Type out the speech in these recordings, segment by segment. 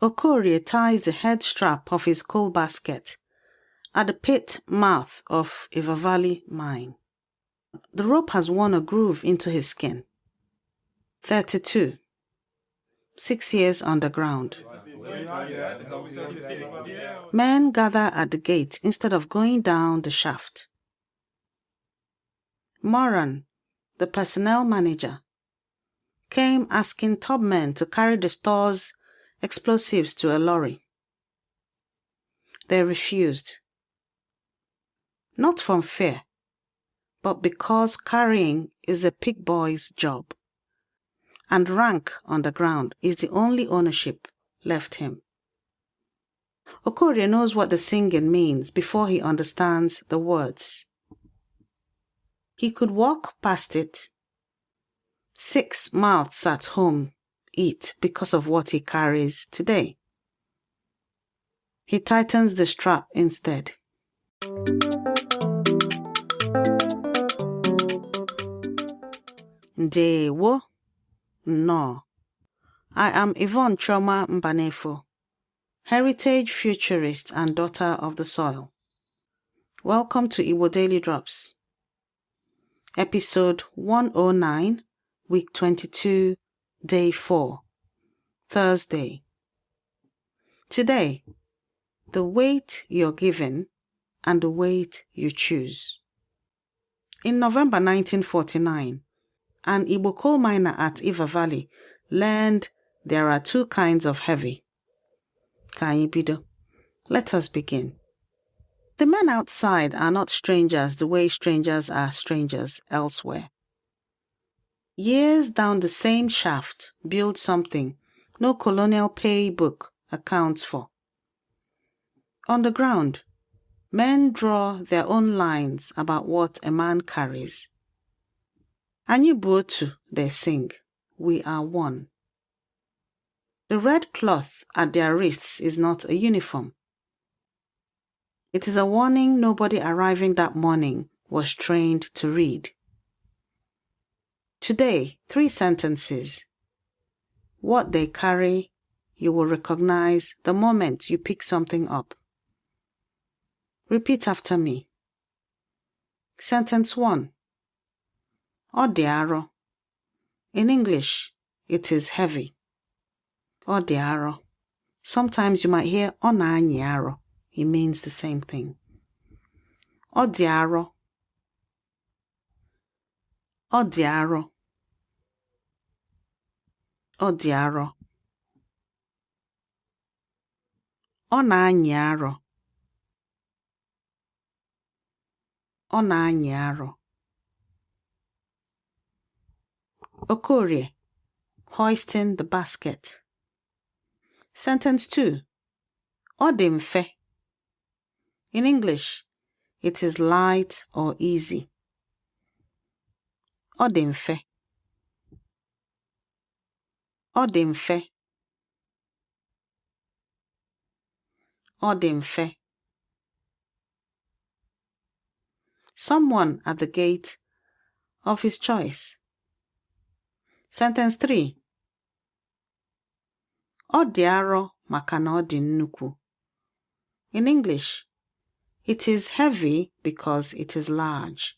Okorie ties the head strap of his coal basket at the pit mouth of Iva Valley mine. The rope has worn a groove into his skin. 32. 6 years underground. Men gather at the gate instead of going down the shaft. Moran, the personnel manager, came asking top men to carry the store's explosives to a lorry. They refused. Not from fear, but because carrying is a pig boy's job, and rank on the ground is the only ownership left him. Okorie knows what the singing means before he understands the words. He could walk past it. 6 mouths at home eat because of what he carries today. He tightens the strap instead. Ndewo. No. I am Yvonne Mbanefo, heritage futurist and daughter of the soil. Welcome to Igbo Daily Drops. Episode 109, Week 22, Day 4, Thursday. Today, the weight you're given and the weight you choose. In November 1949, an Igbo coal miner at Iva Valley learned there are 2 kinds of heavy. Let us begin. The men outside are not strangers the way strangers are strangers elsewhere. Years down the same shaft build something no colonial pay book accounts for. On the ground, men draw their own lines about what a man carries. Anyị bụ otu, they sing. We are one. The red cloth at their wrists is not a uniform. It is a warning nobody arriving that morning was trained to read. Today, 3 sentences. What they carry, you will recognize the moment you pick something up. Repeat after me. Sentence 1. Ọ dị arọ. In English, it is heavy. Ọ dị arọ. Sometimes you might hear ọ na-anyị arọ. It means the same thing. Ọ dị arọ. Ọ dị arọ. Ọ dị arọ. Ọ na-anyị arọ. Ọ na-anyị arọ. Okorie, hoisting the basket. Sentence 2. Ọ dị mfe. In English, it is light or easy. Ọ dị mfe. Ọ dị mfe. Ọ dị mfe. Someone at the gate of his choice. Sentence 3. Ọ dị arọ maka na ọ dị nnukwu. In English, it is heavy because it is large.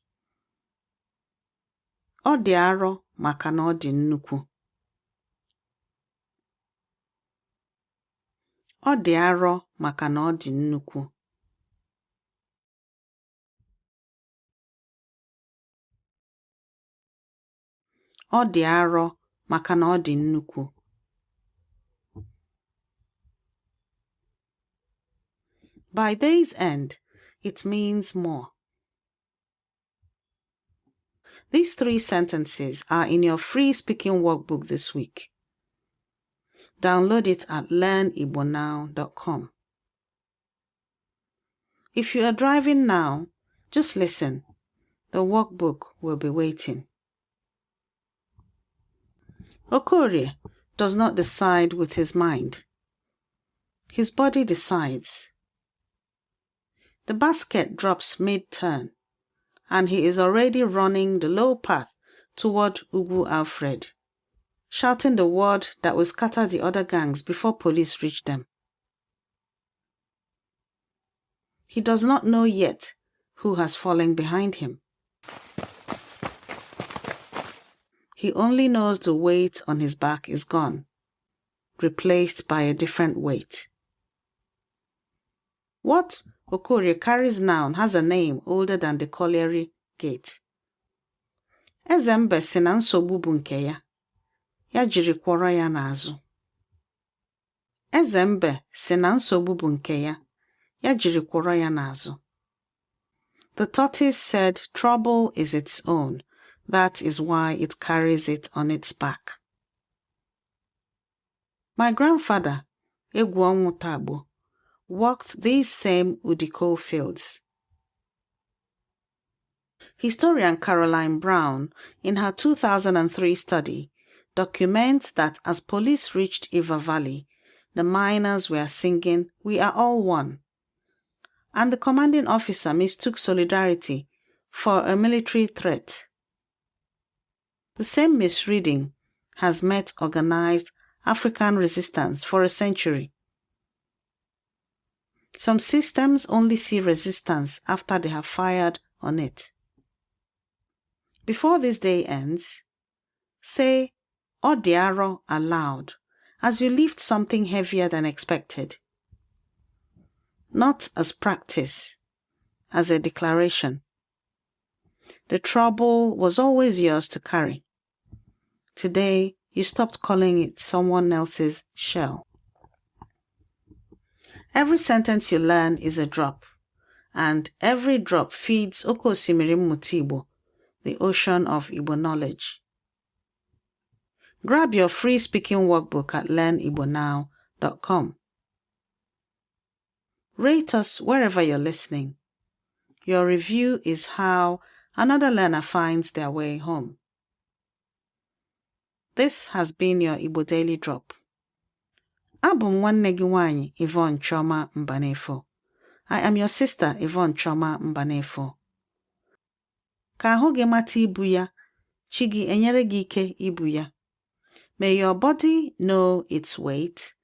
Ọ dị arọ maka na ọ dị nnukwu. Ọ dị arọ maka na ọ dị nnukwu. Ọ dị arọ maka na ọ dị nnukwu. By day's end, it means more. These 3 sentences are in your free speaking workbook this week. Download it at learnigbonow.com. If you are driving now, just listen. The workbook will be waiting. Okorie does not decide with his mind. His body decides. The basket drops mid-turn, and he is already running the low path toward Ugwu Alfred. shouting the word that will scatter the other gangs before police reach them. He does not know yet who has fallen behind him. He only knows the weight on his back is gone, replaced by a different weight. What Okorie carries now has a name older than the colliery gate. Ezembe si na nsogbu bụ nke ya, ya jiri kwọrọ ya n'azụ. Ezembe si na nsogbu bụ nke ya, ya jiri kwọrọ ya n'azụ. The tortoise said trouble is its own, that is why it carries it on its back. My grandfather, Egwu Tagbo, walked these same Udiko fields. Historian Carolyn A, in her 2003 study, documents that as police reached Iva Valley, the miners were singing, "We are all one," and the commanding officer mistook solidarity for a military threat. The same misreading has met organized African resistance for a century. Some systems only see resistance after they have fired on it. Before this day ends, say "Odiaro" aloud as you lift something heavier than expected. Not as practice, as a declaration. The trouble was always yours to carry. Today, you stopped calling it someone else's shell. Every sentence you learn is a drop, and every drop feeds Oko Osimiri Mmụta Igbo, the ocean of Igbo knowledge. Grab your free speaking workbook at learnibonow.com. Rate us wherever you're listening. Your review is how another learner finds their way home. This has been your Igbo Daily Drop. Abụ m nwanne gị nwanyị Yvonne Choma Mbanefo. I am your sister Yvonne Choma Mbanefo. Ka ahụ gị mata ibu ya, chi gị enyere gị ike ibu ya. May your body know its weight.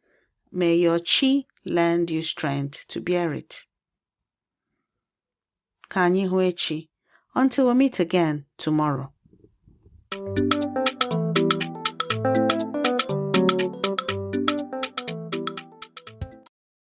May your chi lend you strength to bear it. Ka anyị hụ echi. Until we meet again tomorrow.